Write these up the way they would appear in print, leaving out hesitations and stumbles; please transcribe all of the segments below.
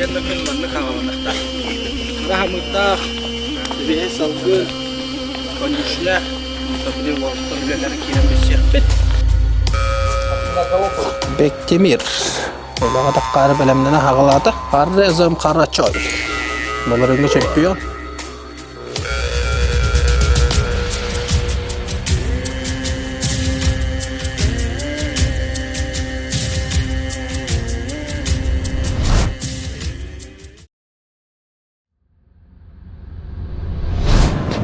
Примерно күн маннык хааланыахтаах. Кыра хамыырдаах, сибиэһэй салгын, конюшня, онтон уолаттар үлэлэрэ киирэн билсиэхпит. Бектемир. Үлэҕэ таххаары бэлэмнэнэ хаҕалаата. Аррезам Харачой. Былырыҥҥы чемпион.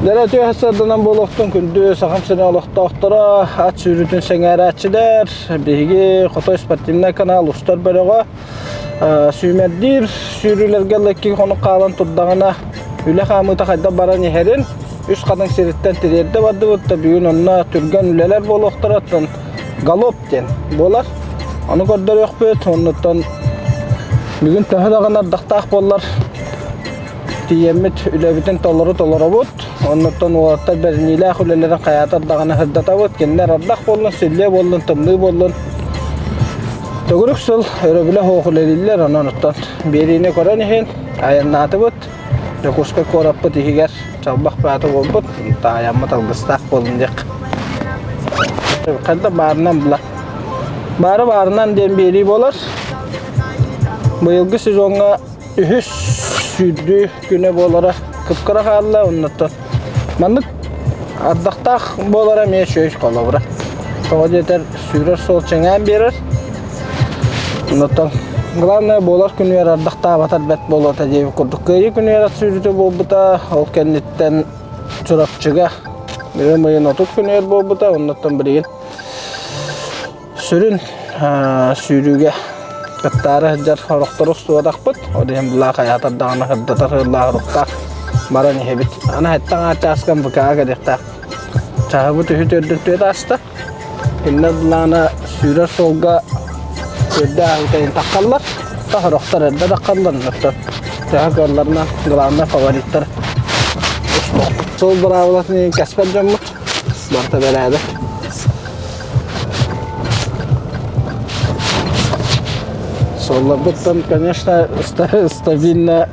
Дэрэ түөһэ сарданан буолуохтун күндү Сахам сирин олохтоохторо, ат сүүрүүтүн сэҥээрээччилэр, биһиги Хотой спортивнай канал устар бөлөҕө сүүмэрдиир сүүрүүлэргэ икки хонук хаалан турдаҕына үлэ хаамыыта хайдах баран иһэрин үс хатыҥ сириттэн тириэрдэ бардыбыт да бүгүн онно түргэн үлэлэр буолуохтара оттон галоп диэн буолар ону көрдөрүөхпүт оннуттан бүгүн төһө даҕаны ардахтаах буоллар тиийэммит үлэбитин толору толоробут оннуттан уолаттар бэриниилээх үлэлэрин хайаатар даҕаны сырдатабыт кинилэр ардах буоллун силлиэ буоллун тымныы буоллун Төгүрүк сыл өрөбүлэ суох үлэлииллэр, онон оттон биэриини көрөн иһин айаннаатыбыт. Дьокуускай куораппыт иһигэр чалбах баата буолбут, таайаммыт алгыстаах буоллун диэх. Хайда баарынан була. Баары баарынан диэн биэрии буолар. Быйылгы сезоҥҥа үһүс сүүрдүү күнэ буолара кып-кыра хаалла, оннуттан маннык ардахтаах буолара эмиэ үчүгэй холобура. Тоҕо диэтэр сүүрэр суол чэҥээн биэрэр. Оннуттан главное буолар күнүгэр ардахтаабатар бэрт буолуота диэбит курдук. Кыайыы күнүгэр ат сүүрүүтэ буолбута, ол кэнниттэн Чурапчыга ыам ыйын 30 күнүгэр буолбута, оннуттан билигин Сүрүн сүүрүүгэ кыттаары сылдьар сорохтору устубатахпыт. Ол иһин былаа хайаатар даҕаны сырдатар сыаллаах-соруктаах баран иһэбит. Аны сэттэ аҥаар чааска МВК-ҕа кэлиэхтээх. Чаһыбыт үһү төрдүн түөт ааста. Кинилэр былаана сүүрэр суолга эрдэ ааһыытайын таххаллар. Та сорохтор эрдэ таххаллар. Оттон төһө кыалларынан главнай фавориттар устуохпут. Суол быраабылатын кэспэт дьоммут. Барыта бэрээдэк. Суолларбыттан, конечно, стабильно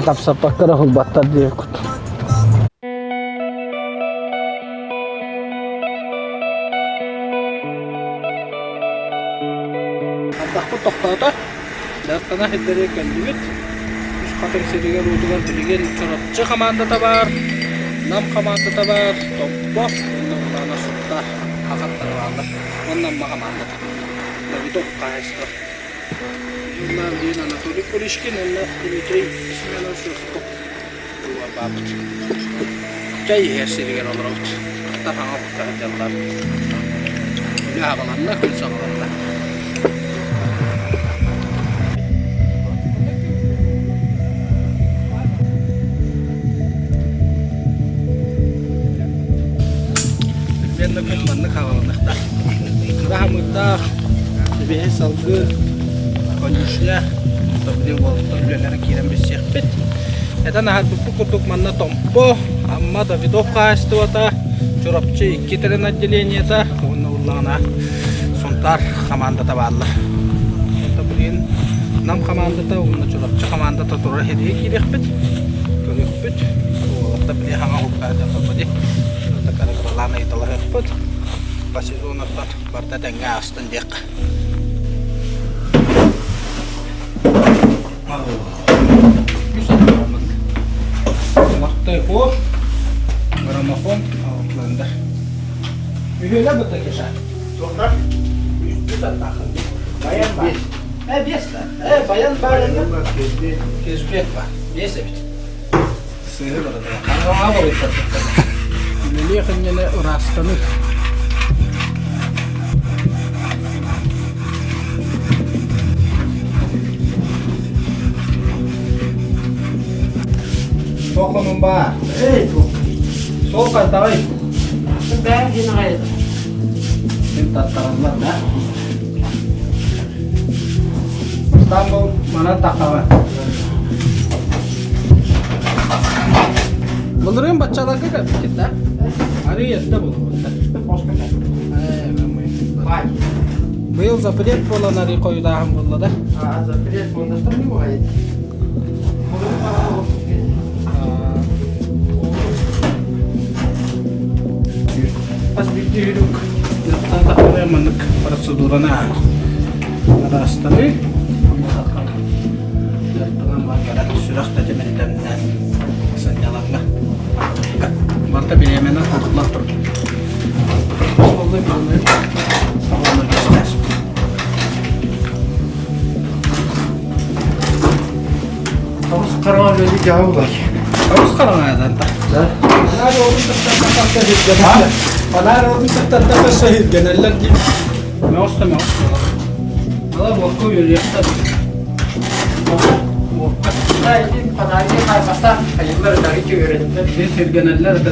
тапсаппакка эрэ уһулбаттар диэбиккит. Ардахпыт тохтоото. Дьарыктана сирдэри кэллибит. Үс хатыҥ сиригэр-уотугар билигин Чурапчы хамаандата баар, Нам хамаандата баар, Томпо уонна Улаана Сунтаар хахаттара бааллар. Уонна Амма хамаандата. Давидов хаһаайыстыба. Уонна билигин Анатолий Кулишкин уонна Дмитрий Семенович Осипов баабыт. Чэй иһэр сиригэр олоробут. Аттар хаҥа кутта сылдьаллар. Үлэ аҕаланна, күн саҕаланна. Примерно күн маннык хааланыахтаах. Кыра хамыырдаах, сибиэһэй салгын, конюшня, билигин уолаттар үлэлэрэ киирэн билсиэхпит. Этэн аһарбыппыт курдук манна Томпо, Амма Давидов хаһаайыстыбата, Чурапчы икки тэрин отделениета уонна уллаҕына Сунтаар хамаандата бааллар. Онтон билигин Нам хамаандата уонна Чурапчы хамаандата турар сиргэ киириэхпит, көрүөхпүт. Уолаттар били хаҥа уһуктаах дьоннорбут дии. Кыралаан ыйыталаһыахпыт. По сезонуттан барыта тэҥҥэ аастын диэххэ. Махтайхо, граммофон, Outlander. Үһүөлэ быта кеша. Туохтар? Үс аттаахын. Баян бар. Э, бес да. Э, баян бар. Кезбек бар. Бес эбит. Сыһы барыта. Хараҥаҕа балыйтар. Үлэлиэх иннинэ ыраастаныы. Туох баар? Эй, суол хайдаҕый? Бэйэм дьин аҕай. Син таттараллар да? Бастаан бу манан таххаҕа. Былырыын баччаларга кэлбиккит да? Арый эрдэ буолуо. Ээ, Быйыл запрет буолан арый хойутааһын буолла да? А, запрет буолла не бывает. Хас биирдии үрүк дьахтаатахпына маннык процедураны араастаны дьарыктанан баран сүрэх тэтимин тэмнээн сынньалаҥҥа барыта бириэмэнэн куруллан турар. Суоллай буоллай Тоҕус хараҥа үлэли дьаһаллар. Тоҕус хараҥа да? Да. Фонарь орун тахтарда сиргэнэллэр. Фонарь орун тахтарда сиргэнэллэр дии. Мөҕүс да мөҕүс буолар. Ала буокка үөрүйэхтэр. Буокка. Да, иди фонарь хайбаса, хайыллар ытары үөрэннэр. Сиргэнэллэр да.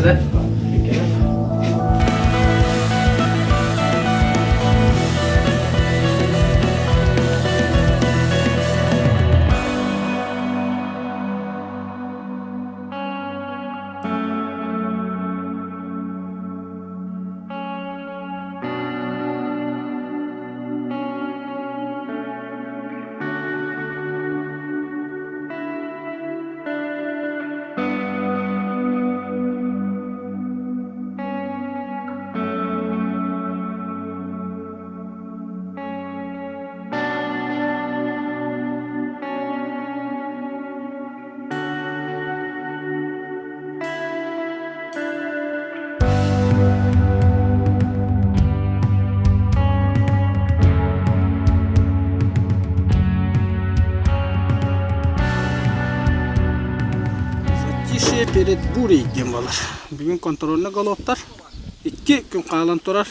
Затишье перед бурей диэн буолар. Бүгүн контрольнай головтар икки күн хаалан турар.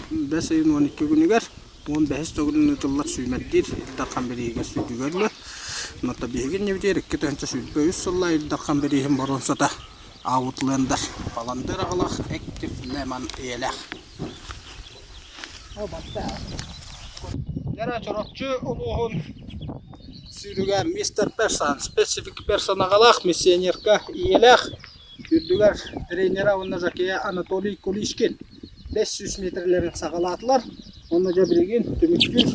Бэс ыйын 12 күнүгэр 15 төгүлүн ыытыллар сүүмэрдиир Ил Дархан бирииһигэр сүүрдүгэр Нота биһиги иннибитигэр 2023 сылла Ил Дархан бирииһин боруонсата Outlander Баландыр аҕалаах Active Lemon ийэлээх. Дьара Чурапчы улууһун сүүрүгэр мистер Персон, специфик персон аҕалаах миссионерка ийэлээх Үрдүгэр тренера уонна жокея Анатолий Куличкин 500 метрлэрин саҕалаатылар. Уонна дьэ билигин түмүктүүр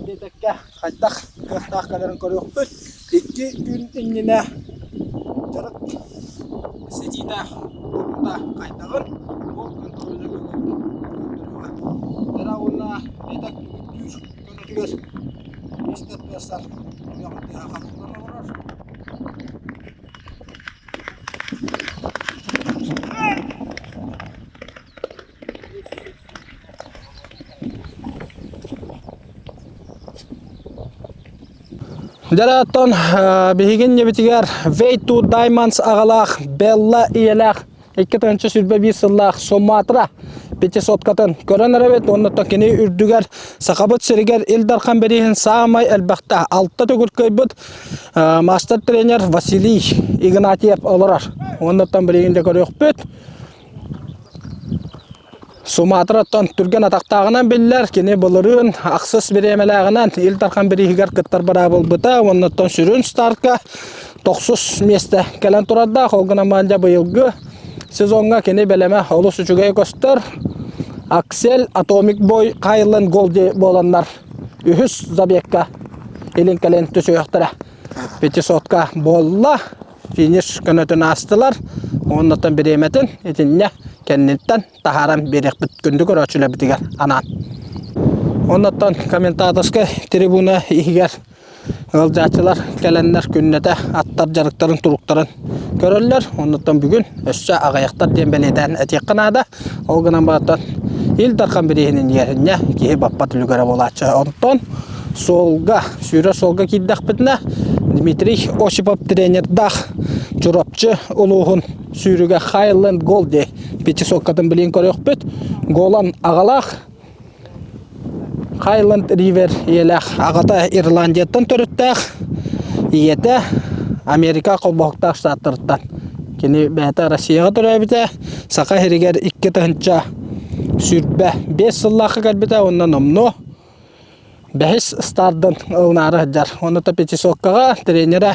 биэтэккэ хайдах кыахтаах кэлэрин көрүөхпүт. Икки күн иннинэ дьарык ситиитэ буолуута хайдаҕын бу контрольнай көрдөрүөҕэ. Тара уонна биэтэк түмүктүүр көнөтүгэр мистер Персар үөҕүн тыаһа хабыллан олорор. Дьэ оттон биһиги иннибитигэр Way to Diamonds аҕалаах Белла ийэлээх 2021 сыллаах Суматра пятисоткатын көрөн эрэбит уонна кини үрдүгэр Сахабыт сиригэр Ил Дархан бирииһин саамай элбэхтэ алта төгүл кыайбыт мастер-тренер Василий Игнатьев олорор. Уоннаттан билигин да көрүөхпүт. Суматраттан түргэн атахтааҕынан биллэр, кини былырыын ахсыс бириэмэлээҕинэн Ил Дархан бирииһигэр кыттар быраабылбыта, уоннаттан сүрүн стартка тохсус миэстэ кэлэн турардаах. Ол гынан баран дьэ быйылгы сезоҥҥа кини бэлэмэ олус үчүгэй көстөр. Аксель Atomic Boy Highland Gold буоланнар үһүс забегка илин кэлин түсүөхтэрэ. Пятисотка буолла. Финиш көнөтүн аастылар. Оннотон бириэмэтин итиннэ кэнниттэн таһааран биэриэхпит күндү көрөөччүлэрбитигэр анаан. Оннуттан комментаторскай трибуна иһигэр ыалдьааччылар кэлэннэр күннэтэ аттар дьарыктарын туруктарын көрөллөр. Оннуттан бүгүн өссө аҕыйахтар диэн бэлиэтээн этиэххэ наада. Ол гынан баран Ил Дархан бирииһинин иэринньэ киһи баппат үлүгэрэ буолааччы. Онтон суолга, сүүрэр суолга киирдэхпитинэ Дмитрий Осипов тренердаах Чурапчы улууһун сүүрүгэ Highland Gold пятисоткатын билин көрүөхпүт. Голан аҕалаах Highland River ийэлээх аҕата Ирландияттан төрүттээх, ийэтэ Америка холбоһуктаах штаттарыттан. Кини бэйэтэ Россияҕа төрөөбүтэ, Саха сиригэр 2025 сыллаахха кэлбитэ уонна номнуо. Бэһис стардын ылынаары сылдьар. Онно пятисоткаҕа тренерэ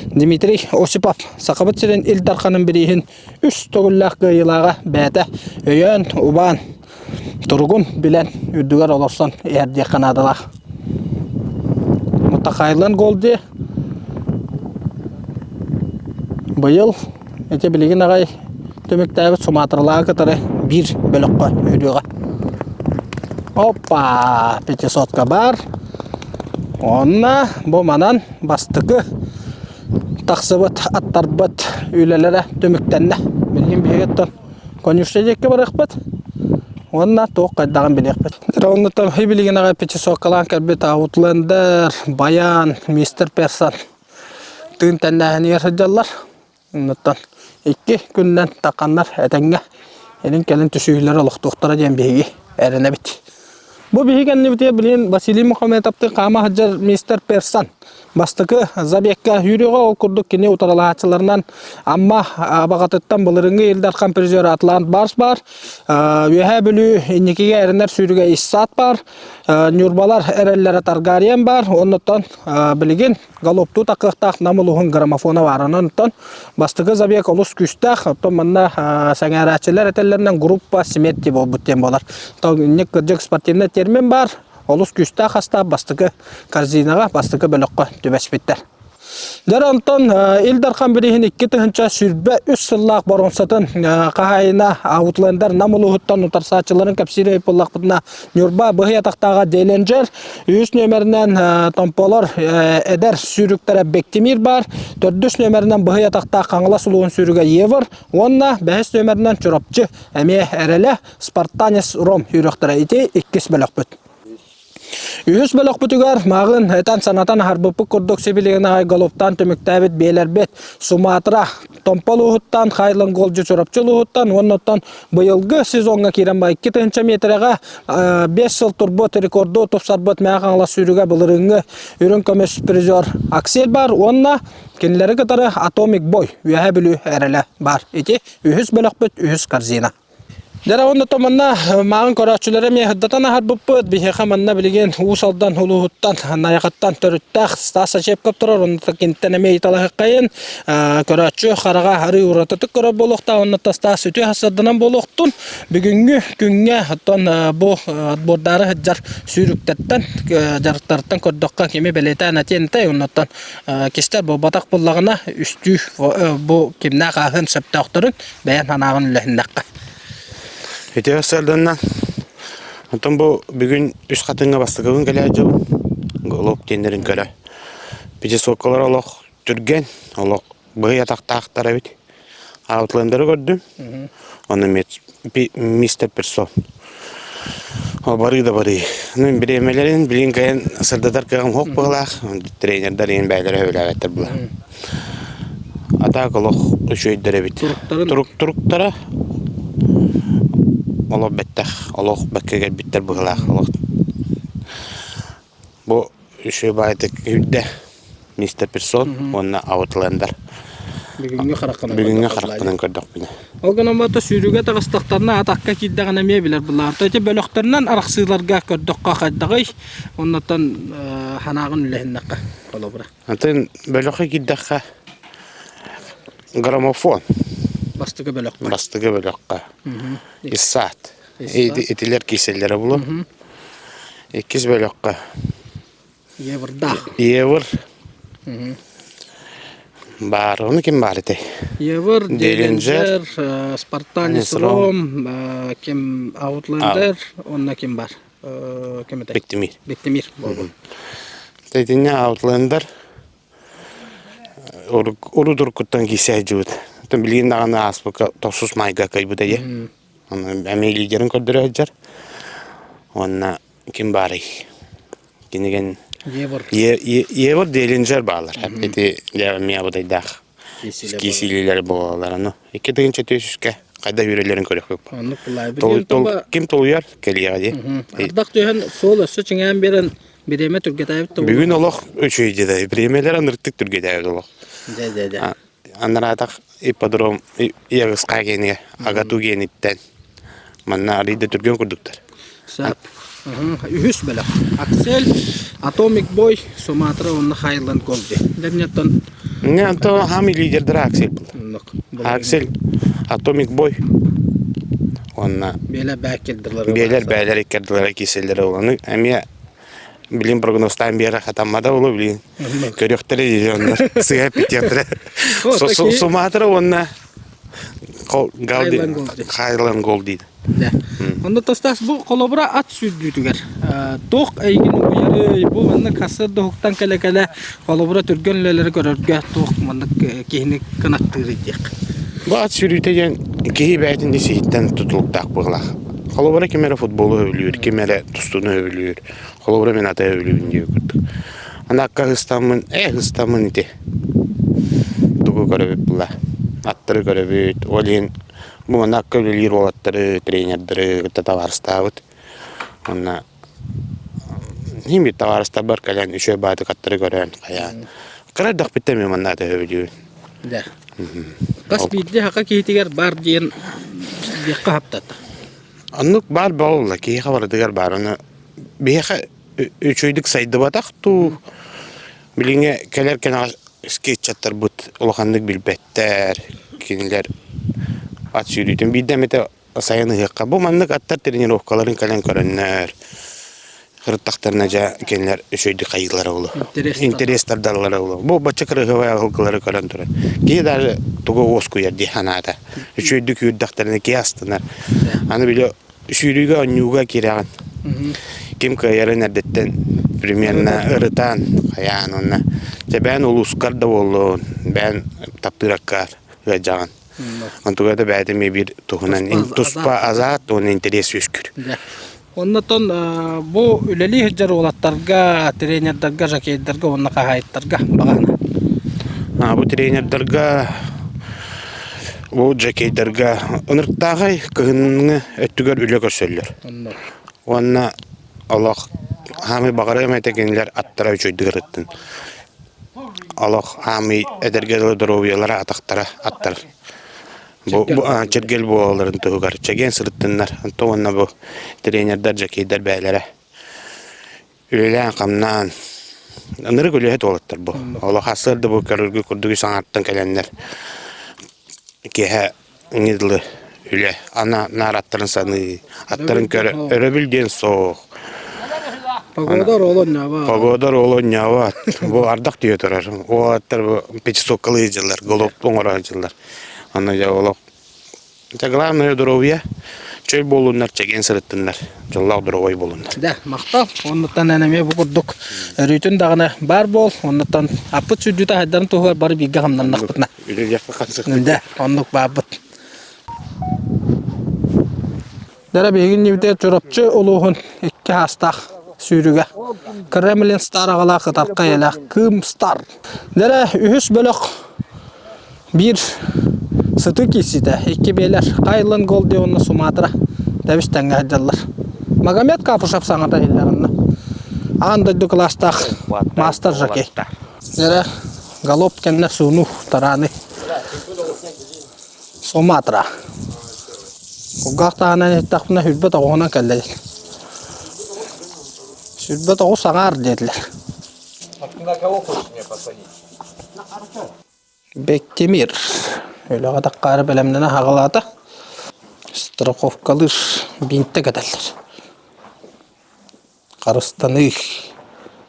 Дмитрий Осипов Сахабыт сирин Ил Дарханын бирииһин үс төгүллээх кыайыылааҕа бэйэтэ өйөөн, убаан, туругун билэн үрдүгэр олорсон иһэрдиэххэ наадалаах. Мутахайлан Голди быйыл ити билигин аҕай түмүктээбит Суматралааҕы кытары биир бөлөххө үрүөҕэ. Оппа, пятисотка баар. Онно бу манан бастакы тахсыбыт аттарбыт үлэлэрэ түмүктэннэ. Билигин биһиги оттон конюшня диэки барыахпыт уонна туох хайдаҕын билиэхпит. Оннуттан билигин аҕай пятисоткалаан кэлбит Аутлендер, Баян, Мистер Персон тыын тэннээһинигэр сылдьаллар. Оннуттан икки күнүнэн тахханнар этэҥҥэ илин-кэлин түсүһүүлэри олохтуохтара диэн биһиги эрэнэбит. Бу биһиги кэннибитигэр билигин Василий Мухаметовтыын хаама сылдьар мистер Персан бастакы забегка үүрүөҕэ ол курдук кини утарылаһааччыларынан Амма абаҕатыттан былырыҥҥы Ил Дархан призер Атлант Барс баар, Үөһээ Бүлүү инникигэ эрэнэр сүүрүгэ Иссаат баар, Ньурбалар эрэллэрэ Таргариен баар, оннуттан билигин галоптуу такыахтаах Нам улууһун граммофона баар. Онон бастакы забег олус күүстээх. Оттон манна сэҥээрээччилэр этэллэринэн группа смерти буолбут диэн буолар. Инник кырдьык спортивный термин баар. Олус күүстээх астаах бастакы корзинаҕа, бастакы бөлөххө түбэспиттэр. Дьэ онтон Ил Дархан бирииһин 2023 сыллаах боруонсатын хаһаайына Аутлендер Нам улууһуттан утарсааччыларын кэпсиир буоллахпытына Ньурба быһый атахтааҕа Деленджер, үһүс нүөмэринэн Томполор эдэр сүүрүктэрэ Бектимир баар, төрдүс нүөмэринэн быһый атахтаах Хаҥалас улууһун сүүрүгэ Евр уонна бэһис нүөмэринэн Чурапчы эмиэ эрэлэ Спартанец Ром сүүрүөхтэрэ. Ити иккис бөлөхпүт. Үһүс бөлөхпүтүгэр мааҕын этэн санатан аһарбыппыт курдук сибилигин аҕай галоптаан түмүктээбит биэлэрбит Суматра Томпо улууһуттан, Хайлан Голдьу Чурапчы улууһуттан уонна оттон быйылгы сезоҥҥа киирэн ба 2000 миэтэрэҕэ 5 сыл турбут рекорду тупсарбыт Мэҥэ Хаҥалас сүүрүгэ былырыыҥҥы үрүҥ көмүс призер Аксель бар уонна кинилэри кытары Atomic Boy Үөһээ Бүлүү эрэлэ бар. Ити үһүс бөлөхпүт үһүс корзина. Дьэ уонна то манна мааҕын көрөөччүлэри эмиэ сырдатан аһарбыппыт. Биһиэхэ манна билигин Уус Алдан улууһуттан, Найахыттан төрүттээх Стас Ачепков турар. Онно киниттэн эмиэ ыйыталаһыаххайын. Көрөөччү хараҕа арыы уратытык көрөр буолуохтаах. Онно Стас үтүө сырданан буолуохтун. Бүгүҥҥү күҥҥэ оттон бу отбордаары сылдьар сүүрүктэртэн, дьарыктарыттан көрдөххө кими бэлиэтээн этиэн этэй. Оннуттан кистэр буолбатах буоллаҕына үстүү бу кимнээх ааһыан сөптөөхтөрүн бэйэм санааҕын үллэһиннэххэ. Ити сарданна. Онтон бу бүгүн үс хатыҥҥа бастакыбын кэлээ дьон голуб диэннэрин көрө. Пятисоткалар олох түргэн, олох быһый атахтаахтар эбит. Аутлендеры көрдүм. Оны мистер Персон. Ол барыы да барыы. Ну, бириэмэлэрин билин кайан сырдатар кыаҕым хоқ быһылаах. Тренердар иһин бэйэлэрэ сөбүлээбэттэр була. А так олох үчүгэйдэр эбит. Турук туруктара олох бэттэх, олох бэккэ кэлбиттэр быһылаах олох. Бу үчүгэй баайдык үрдэ Мистер Персон уонна Аутлендер. Бүгүҥҥү хараххынан Бүгүҥҥү харахпынан көрдөхпүнэ. Ол гынан баран сүүрүүгэ таҕыстахтарына атахха киирдэҕинэ эмиэ билэр былаан. Ити бөлөхтөрүнэн арахсыыларга көрдөххө хайдаҕый? Оннуттан санааҕын үллэһиннэххэ холобура. Атын бөлөххө киирдэххэ граммофон. Бастакы бөлөххө. Бастакы бөлөххө. Иссаат. Итилэр кииселлэрэ булу. Иккис бөлөххө. Еврдаах. Евр. Баар, ону ким баар этэй? Евр, Делинджер, Спартанец Ром, ким Аутлендер, онно ким бар? Ким этэй? Бектимир. Бектимир буолбут. Итиннэ Аутлендер урут-уруккуттан киирсэ сылдьыбыт. Билигин даҕаны ааспыкка тохсус маайга кыайбыта дии. Эмиэ лидерин көрдөрө сылдьар. Уонна ким баарый? Кинигэн Евр. Евр Делинджер баалар. Ити эмиэ абытайдаах киисилиилэр буолаллар. Аны 2400-кэ хайда үүрэллэрин көрөхпүт. Оннук буллай. Ким толуйар кэлиэҕэ дии. Ардах түһэн суол өссө чиҥээн биэрэн бириэмэ түргэтээбит да Бүгүн олох үчүгэй дии. Бириэмэлэр аныртык түргэтээбит олох. Дьэ дьэ дьэ. Анараатах ипподром Ягыска генигэ Агату гениттэн манна арыйда түргэн курдуктар. Сөп. Үһүс бөлөх. Аксель, Atomic Boy, Суматра уонна Highland Gold. Дэннеттон Не, онто хаамый лидердара Аксель был. Аксель, Atomic Boy уонна Биэлэр бэккердилэр. Биэлэр бээлэр иккердилэр киселлere уланы эмиэ билин прогнозтаан биэрэ хатаммата болу билин көрүөхтэрэ дии сыһа питиэхтэрэ Суматра уонна Хайлан Гол дейді. Онно тастаас бу холобура ат сүүрдүүтүгэр туох эйигин угуйарый бу маннык хасыр дуһуктан кэлэ-кэлэ холобура түргэн үлэлэри көрөргө туох маннык киһини кынаттыырый диэх. Бу ат сүүрүүтэ диэн киһи бэйэтин ис-иһиттэн тутулуктаах быһыылаах. Холобура ким эрэ футболу сөбүлүүр, ким эрэ тустууну сөбүлүүр. Холобура мин аты сөбүлүүбүн диэбит курдук. Аны акка ыстаммын, ээ ыстаммын ити. Тугу көрөбүт була. Аттары көрөбүт. Ол иһин бу манна акка үлэлиир уолаттары, тренердары кытта табаарыстаабыт. Уонна иһин биир табаарыстарбар кэлэн үчүгэй баайдык аттары көрөн хайаан. Кыра эрдэхпиттэн эмиэ манна аты сөбүлүүбүн. Да. Хас биирдии саха киһитигэр бар диэн диэххэ хаптата. Оннук баар буолла, киһиэхэ барытыгар баар. Ону биһиэхэ үчүгэйдик сайдыбатах дуу, билиҥҥи кэлэр кэнэҕэс ыччаттарбыт улаханнык билбэттэр, кинилэр ат сүүрүүтүн биирдэ эмэтэ сайын ыһыахха бу маннык аттар тренировкаларын кэлэн көрөннөр, ырыттахтарына дьэ кинилэр үчүгэйдик хайыылара буолуо, интэриэс тардаллара буолуо. Бу бачча кырыһыбай аһылгылары көрөн туран киһи даже тугу уоскуйар дии санаата. Үчүгэйдик үүрдэхтэринэ киһи астынар. Аны били сүүрүүгэ оонньууга киирэҕин. Ким кыайарын эрдэттэн примерно ырытан, хайаан уонна дьэ бэйэн улуускар да буоллун, бэйэн таптыыр аккаар ыалдьаҕын. Онтуга да бэйэтэ эмиэ биир туһунан туспа азарт уонна интэриэс үөскүүр. Оннотон бу үлэлии сылдьар уолаттарга, тренердарга, жокейдарга уонна хаһаайыттарга баҕана. Бу тренердарга, бу жокейдарга ынырыктааҕай кыһыҥҥы өттүгэр үлэ көрсөллөр. Уонна олох хаамый баҕарыам этэ кинилэр аттара үчүгэйдик ырыттын. Олох хаамый эдэргэ дылы доруобуйалара атахтара аттар. Бу, бу чэргэл буолалларын туһугар чэгиэн сырыттыннар. Онтон уонна бу тренердэр, жокейдар бэйэлэрэ үлэлээн-хамнаан ынырык үлэһит уолаттар бу. Олох сарсыарда бу көрөргө курдук үс аҥаартан кэлэннэр киэһэ ини дылы үлэ ана наар аттарын саныы, аттарын көрө өрөбүл диэн суох. Погода оруолу оонньообот. Погода оруолу оонньообот. Бу ардах түһэ турар. Уолаттар бу пятисоткалыы сылдьаллар, голуб оҥоро сылдьаллар. Аны дьэ олох Это главное здоровье. Чөл буоллуннар, чэгиэн сырыттыннар. Дьоллоох доруобай буолуннар. Да, махтал. Оннуттан эн эмиэ бу курдук өрүүтүн даҕаны баар буол. Оннуттан аппыт сүрдүүтэ хайдарын туһугар бары бииргэ хамнаннахпытына. Үлэлиэхпит хамсыахпыт. Да, оннук баарбыт. Дара биһиги иннибитигэр Чурапчы улууһун икки хаастаах сүүрүгэ Кремлин Стар аҕалаах ытархай эйэлээх Кыым Стар. Дара үһүс бөлөх биир сытыы киирсиитэ икки биэлэр Хайланд Голди уонна Суматра тэбис тэҥҥэ сылдьаллар. Магомед Капушев саҥата иһиллэр онно. Аан дойду кылаастаах маастар жокей. Дара галоп кэннэ сууну тарааны Суматра. Кулгаах таһынан иһиттэхпинэ сүрбэ тоҕуһунан кэллэ. Сүрбэ тоҕус аҥаар диэтилэр. На кого хочешь меня посадить? Бектимир. Үлэҕэ таххаары бэлэмнэнэ хаҕалаата. Страховкалыыр биинтэ кэтэллэр. Харыстаныы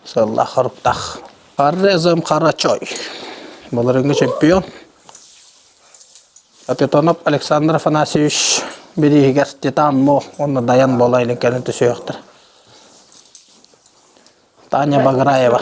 сыаллаах хоруктаах. Хорезм Харачой. Былырыҥҥы чемпион. Капитонов Александр Афанасьевич бирииһигэр Титан Мо уонна Даян буола илин кэлин түсүһүөхтэр. Таня Баграева.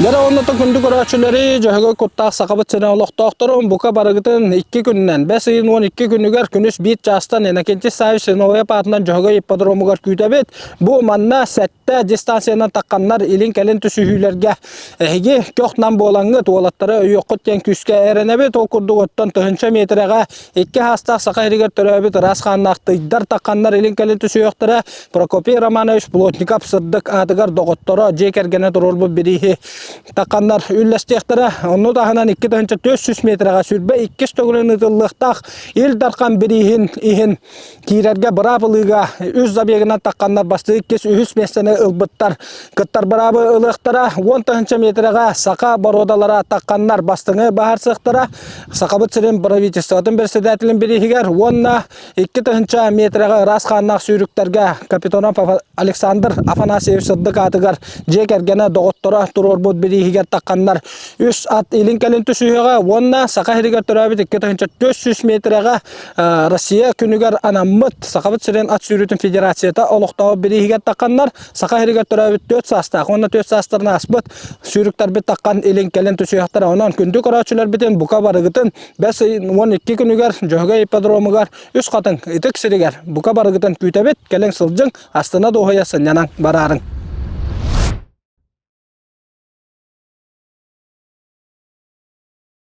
Дьэ оннотон күндү көрөөччүлэри, дьөһөгөй куттаах Сахабыт сирин олохтоохторун бука барыгытын икки күнүнэн, бэс ыйын 12 күнүгэр күнүс биир чаастан Иннокентий Саввич Сыновьев аатынан Дьөһөгөй ипподромугар күүтэбит. Бу манна сэттэ дистанциянан тахханнар илин-кэлин түсүһүүлэргэ эһиги көх-нам буолаҥҥыт уолаттары өйүөххүт диэн күүскэ эрэнэбит. Ол курдук оттон тыһыынча миэтэрэҕэ икки хаастаах саха сиригэр төрөөбүт ыраас хааннаах тыйдар тахханнар илин-кэлин түсүһүөхтэрэ. Прокопий Романович Плотников сырдык аатыгар доҕотторо дьиэ кэргэнэ туруорбут бирииһи тахханнар үллэстиэхтэрэ. Онну таһынан 2400 миэтэрэҕэ сүрбэ иккис төгүлүн ыытыллыахтаах Ил Дархан бирииһин иһин Киирэргэ быраап ылыыга үс забегынан тахханнар бастыы иккис үһүс миэстэни ылбыттар. Кыттар быраабы ылыахтара 10 тыһыынча миэтэрэҕэ саха боруодалара тахханнар бастыҥы баһарсыахтара. Сахабыт сирин правительствотын председателин бирииһигэр уонна 2 тыһыынча миэтэрэҕэ ыраас хааннаах сүүрүктэргэ Капитонов Александр Афанасьевич сырдык аатыгар дьиэ кэргэнэ доҕотторо туруорбут бирииһигэр тахханнар үс ат илин-кэлин түсүһүөҕэ уонна Саха сиригэр төрөөбүт 2400 миэтэрэҕэ Россия күнүгэр анаммыт Сахабыт сирин ат сүүрүүтүн федерацията олохтоох бирииһигэр тахханнар Саха сиригэр төрөөбүт 4 саастаах уонна 4 саастарын ааспыт сүүрүктэрбит таххан илин-кэлин түсүөхтэрэ. Онон күндү көрөөччүлэрбитин бука барыгытын бэс ыйын 12 күнүгэр Дьөһөгөй ипподромугар Үс Хатыҥ ытык сиригэр бука барыгытын күүтэбит. Кэлиҥ сылдьыҥ, астына дуоһуйа сынньанан бараарыҥ.